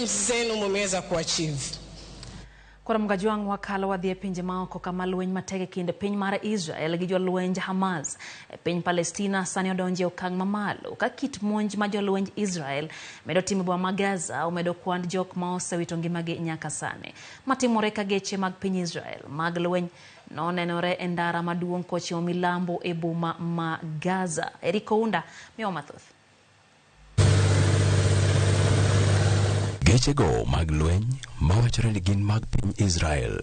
Zenu mumeweza kuachieve. Koro Mgajwang' wakalo wadhi e pinje maoko kama lweny matek e kind piny mar Israel gi jolwenj Hamas e piny Palestina sani odonjo e okang' mamalo ka kit monj ma jolwenj Israel medo timo e boma ma Gaza omedo kwand jok ma osewito ngimagi nyaka sani. Matimore ka geche mag piny Israel mag lweny nonenore e ndara maduong' kochimo milambo e boma ma Gaza. Eric Ounda miyowa mathoth. Gechego mag lweny mawachore ni gin mag piny Israel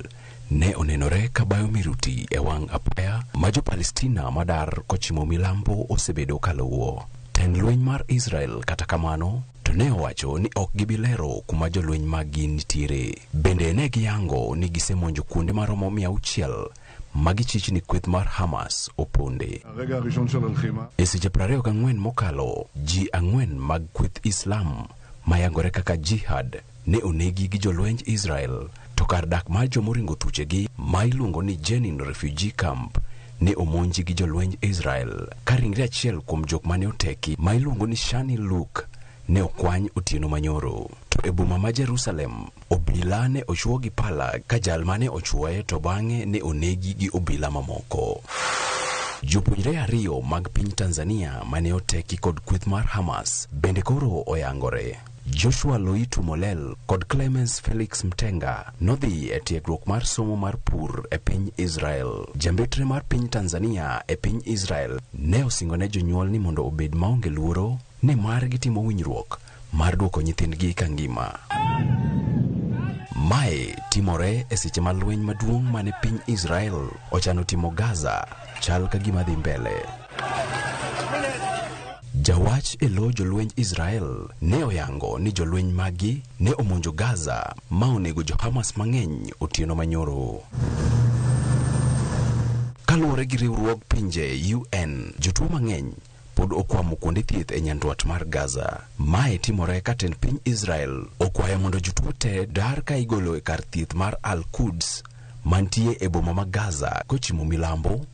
ne onenore ka bayo miruti e wang' apaya ma jo-Palestina madar kochimo milambo osebedo kaluwo. Tend lweny mar Israel kata kamano to ne owacho ni ok gibi lero kuma jolweny maggi nitiere. Bende ne giyango ni gisemonjo kuonde maromo 600 ma gichich ni kweth mar Hamas oponde. E seche 24 mokalo, ji 4 mag kweth Islam mayangore kaka Jihad ne onegi gi jolwenj Israel, to kar dak mar jomoringo thuchegi ma iluongo ni Jenin Refugee Camp ne omonji gi jolwenj Israel ka ringre achiel kuom jok mane oteki ma iluongo ni Shani Luke ne okwany otieno manyoro. To e boma ma Jerusalem, obila ne ochwo gi pala ka jal mane ochwoye to bang'e ne onegi gi obila mamoko. Jopuonjre 2 mag piny Tanzania mane oteki kod kweth mar Hamas bende koro oyangore. Joshua Loitu Molel kod Clemens Felix Mtenga nodhi e tiegruok mar somo mar pur e piny Israel. Jambetre mar piny Tanzania e piny Israel ne osingone jonyuol ni mondo obed maonge luoro nimar gitimo winjruok mar duoko nyithindgi ka ngima. Mae timore e seche ma lweny maduong' mane piny Israel ochano timo Gaza chal ka gima dhi mbele. Jawach e lo jolwenj Israel ne oyango ni jolweny maggi ne omonjo Gaza ma onego jo Hamas mang'eny otieno manyoro. Kaluwore gi riwruog pinje UN, jotuo mang'eny pod okwamo kuonde thieth e nyandwat mar Gaza. Mae timore ka tend piny Israel okwayo mondo jotuo te dar ka igolo e kar thieth mar Al-Quds mantie e boma ma Gaza kochimo milambo,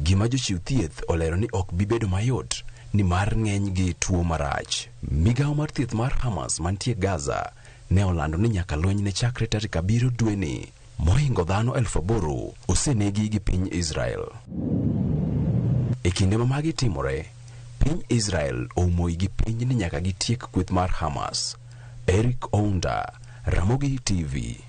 gima jochiw thieth olero ni ok bi bedo mayot nimar ng'eny gi tuo marach. Migawo mar thieth mar Hamas mantie Gaza ne olando ni nyaka lweny ne chakre tarik 7 dweni mohingo dhano 8,000 osenegi gi piny Israel. E kinde ma magi timore, piny Israel oumo igi piny ni nyaka gitiek kweth mar Hamas. Eric Ounda, Ramogi TV.